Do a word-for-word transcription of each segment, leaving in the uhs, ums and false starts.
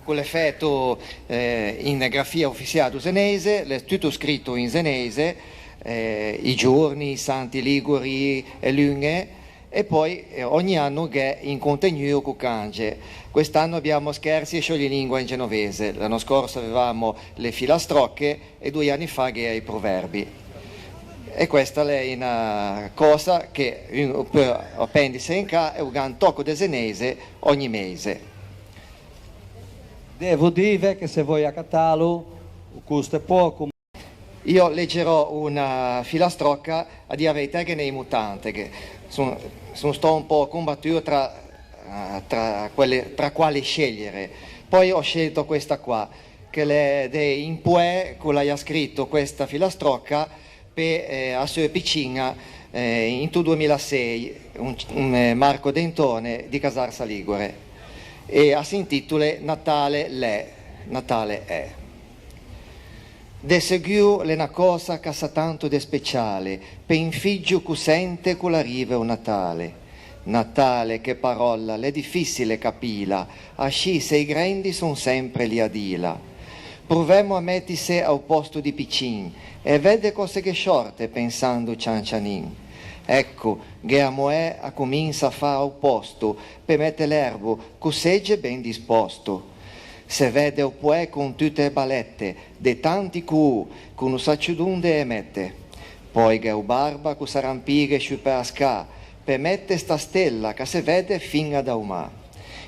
Ch'o l'é fæto, eh, in grafia ufissiâ do zeneise, l'é tutto scrito in zeneise, eh, i giorni, i santi liguri, e luñe, e pöi, eh, ògni anno gh'é un contegnuo ch'o cange. Quest'anno abbiamo scherzi e scioglilingua in genovese, l'anno scorso avevamo le filastrocche e doi anni fa gh'ea i proverbi. E questa l'é unna cösa che un o peu apendise in cà e o gh'à un tòcco de zeneise ògni meise. Devo dîve che se voio acatâlo, o coste pöco. Io leggerò una filastrocca, a dî a veitæ ghe n'eimo tante, che son, son stò un pö combattuo tra, eh, tra quelle, tra quale scegliere. Poi ho scelto questa qua, che l'é de un poè ch'o l'aià scrito questa filastrocca pe, eh, a seu piccin-a, eh, into domilasei, un, un, eh, Marco Dentone di Casarsa Ligure, e a s'intitole Natale l'é, Natale è. De seguo l'é na cösa ch'a sa tanto de speciale, pe un figgio ch'o sente ch'o l'arrive o Natale. Natale, che parolla, l'é difìsile capîla, ascì se i grendi son sempre lì a dîla. Provemmo a mettise a-o pòsto di piccin e vedde cöse ghe sciorte pensando cian cianin. Ecco, che a moè a cominsa a fâ a-o pòsto, pe mette l'erbo, ch'o segge ben dispòsto. Se vedde o poè con tutte e balette, de tanti coô, ch'o no saccio donde e mette. Poi gh'é o barba ch'o s'arrampighe sciù pe-a scâ, pe mette sta stella ch'a se vedde fin-a da-o mâ.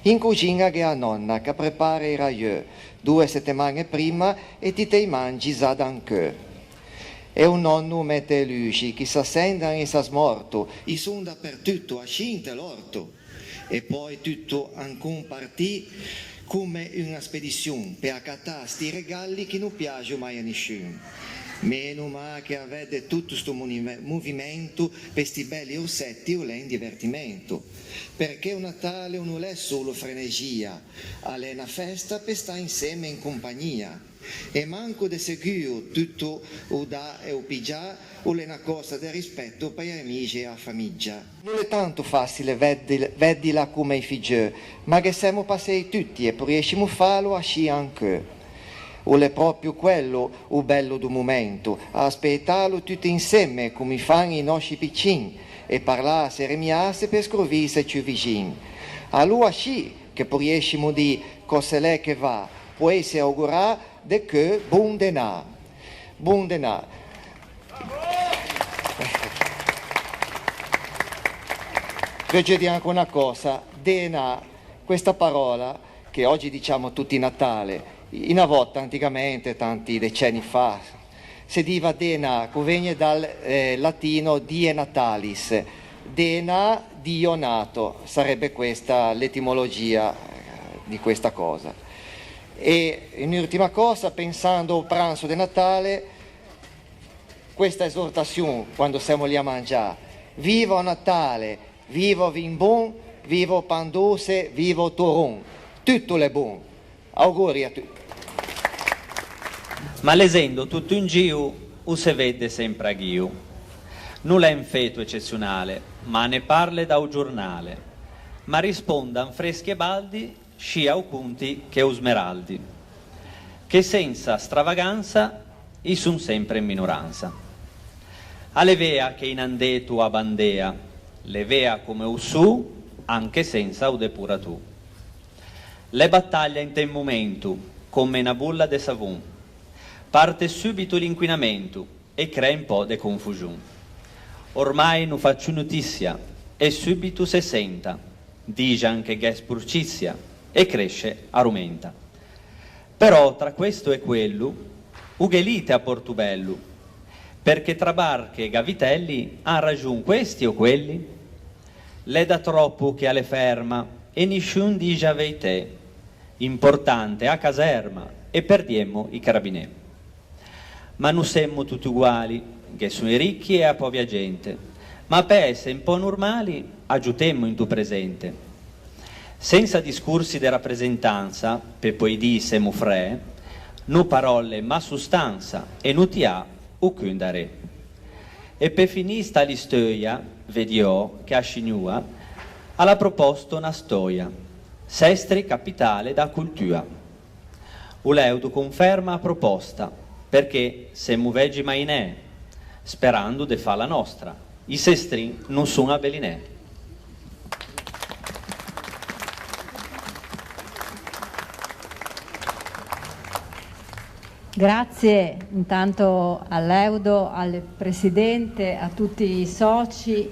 In coxin-a gh'é a nònna ch'a prepare i rajeù, doe settemañe primma e ti te i mangi za da ancheu. E o nònno o mette e luxi, ch'i s'assendan e i sa smòrto, i son dapertutto, ascì inte l'òrto. E pöi tutto ancon partì, comme unna spedizion, pe acatâ sti regali ch'i no piaxo mai a nisciun. Meno mâ che a vedde tutto sto monime-, movimento, pe sti belli orsetti o l'é un divertimento. Perché o Natale o no l'é solo frenexia, a l'é na festa pe stâ insemme in compagnia. E manco de seguo tutto o dâ e o piggiâ o l'é na cösa de rispetto pe-i amixi e a famiggia. No l'é tanto fàsile veddi-, veddila comme i figgeu, ma ghe semmo passei tutti e poriescimo fâlo ascì ancheu. O l'é pròpio quello o bello do momento, a aspetâlo tutti insemme comme i fan i nòsci piccin, e parlâse e remiâse pe scrovîse ciù vixin. Aloa ascì che poriescimo dî cöse l'é che va, pò esse augurâ de cheu bon denâ. Bon denâ. Veuggio dî anche una cosa, denâ, questa parola che oggi diciamo tutti Natale, una volta, anticamente, tanti decenni fa, se diva denâ, che vegnie dal, eh, latino die natalis, denâ, Dio nato, sarebbe questa l'etimologia, eh, di questa cosa. E un'ultima cosa, pensando al pranzo de Natale, questa esortazione quando siamo lì a mangiare: "Viva o Natale, viva o vin bon, viva o pan doce, viva o toron, tutto l'è bon." Auguri a tutti. Ma lexendo tutto in gio, o se vede sempre a ghio. No l'é un feto eccezionale, ma ne parle da-o giornale. Ma rispondan freschi e baldi, scia o Conti che o Smeraldi, che sensa stravagansa i son sempre in minoransa. A l'é vea che i n'an deto a bandea, l'é vea comme o sô, anche sensa o depuratô. L'é bataglia inte un momento, comme na bolla de savon. Parte subito l'inquinamento, e crea un pò de confuxon. Ormai no fâ ciù notisia e subito se senta, dixan che gh'é sporcisia e cresce a rumenta. Però tra questo e quello, o ghe lite a Portobello, perché tra barche e gavitelli han raxon questi o quelli? L'é da tròpo che a l'é ferma e nisciun dixe a veitæ, importante a caserma e perdiemmo i carabinê. Ma no semmo tutti uguali, ghe son i ricchi e a pòvia gente, ma pe esse un pò normali, agiutemmo into presente. Sensa discorsi de rapresentansa, pe poei dî semmo free, no paròlle ma sostansa e no tiâ o cun darê. E pe finî sta listeuia, vediò che a scinua a l'à proposto na steuia, Sestri capitale da coltua. O Leudo conferma a proposta, perché semmo vegi mainæ, sperando de fâla nòstra. I sestrin no son a belinæ. Grazie intanto a Leudo, al presidente, a tutti i soci,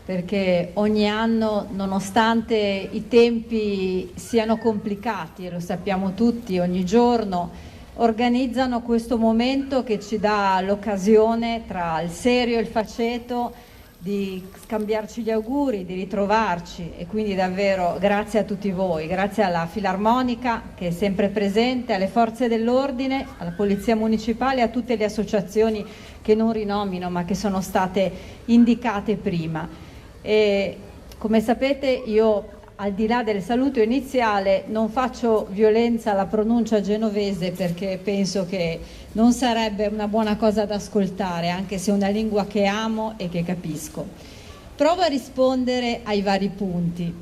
perché ogni anno, nonostante i tempi siano complicati, e lo sappiamo tutti, ogni giorno, organizzano questo momento che ci dà l'occasione, tra il serio e il faceto, di scambiarci gli auguri, di ritrovarci, e quindi davvero grazie a tutti voi, grazie alla Filarmonica che è sempre presente, alle forze dell'ordine, alla Polizia Municipale e a tutte le associazioni che non rinomino ma che sono state indicate prima. E, come sapete, io, al di là del saluto iniziale, non faccio violenza alla pronuncia genovese, perché penso che non sarebbe una buona cosa da ascoltare, anche se è una lingua che amo e che capisco. Provo a rispondere ai vari punti.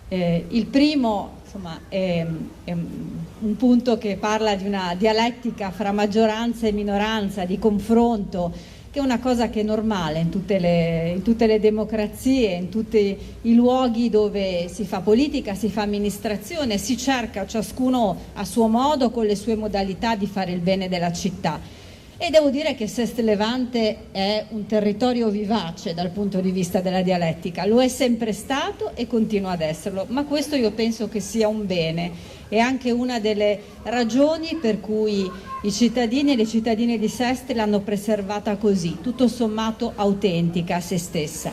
Eh, il primo, insomma, è, è un punto che parla di una dialettica fra maggioranza e minoranza, di confronto, che è una cosa che è normale in tutte le, in tutte le democrazie, in tutti i luoghi dove si fa politica, si fa amministrazione, si cerca ciascuno a suo modo, con le sue modalità, di fare il bene della città. E devo dire che Sestri Levante è un territorio vivace dal punto di vista della dialettica, lo è sempre stato e continua ad esserlo, ma questo io penso che sia un bene, è anche una delle ragioni per cui i cittadini e le cittadine di Sestri l'hanno preservata così, tutto sommato autentica a se stessa.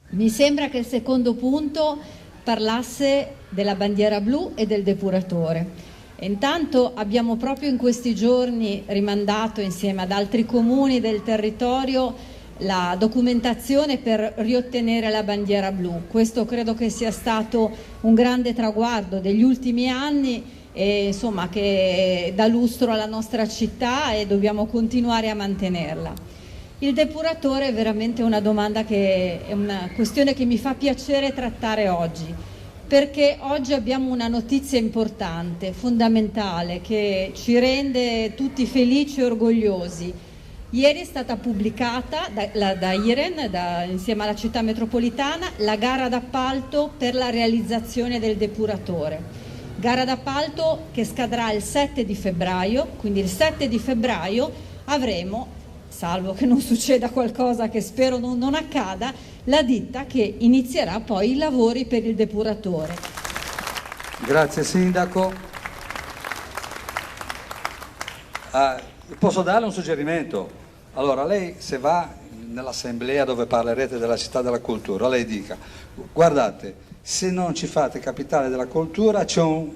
Mi sembra che il secondo punto parlasse della bandiera blu e del depuratore. E intanto abbiamo proprio in questi giorni rimandato insieme ad altri comuni del territorio la documentazione per riottenere la bandiera blu. Questo credo che sia stato un grande traguardo degli ultimi anni e, insomma, che dà lustro alla nostra città e dobbiamo continuare a mantenerla. Il depuratore è veramente una domanda che, è una questione che mi fa piacere trattare oggi, perché oggi abbiamo una notizia importante, fondamentale, che ci rende tutti felici e orgogliosi. Ieri è stata pubblicata da, la, da Iren, da, insieme alla città metropolitana, la gara d'appalto per la realizzazione del depuratore. Gara d'appalto che scadrà il sette di febbraio, quindi il sette di febbraio avremo, salvo che non succeda qualcosa che spero non, non accada, la ditta che inizierà poi i lavori per il depuratore. Grazie Sindaco. Ah, posso darle un suggerimento? Allora, lei se va nell'assemblea dove parlerete della città della cultura, lei dica: guardate, se non ci fate capitale della cultura c'è un,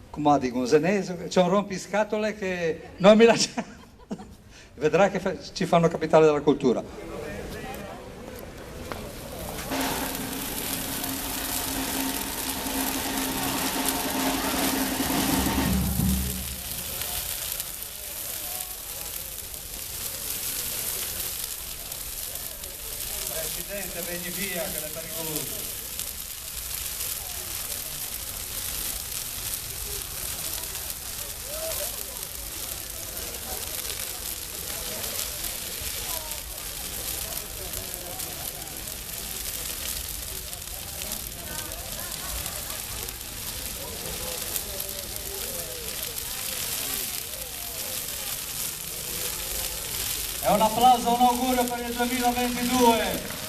come dico, un zeneso, c'è un rompiscatole che non mi lascia. Vedrà che fa- ci fanno capitale della cultura. Presidente, vegni via che l'è pericoloso. E un applauso, un augurio per il duemilaventidue.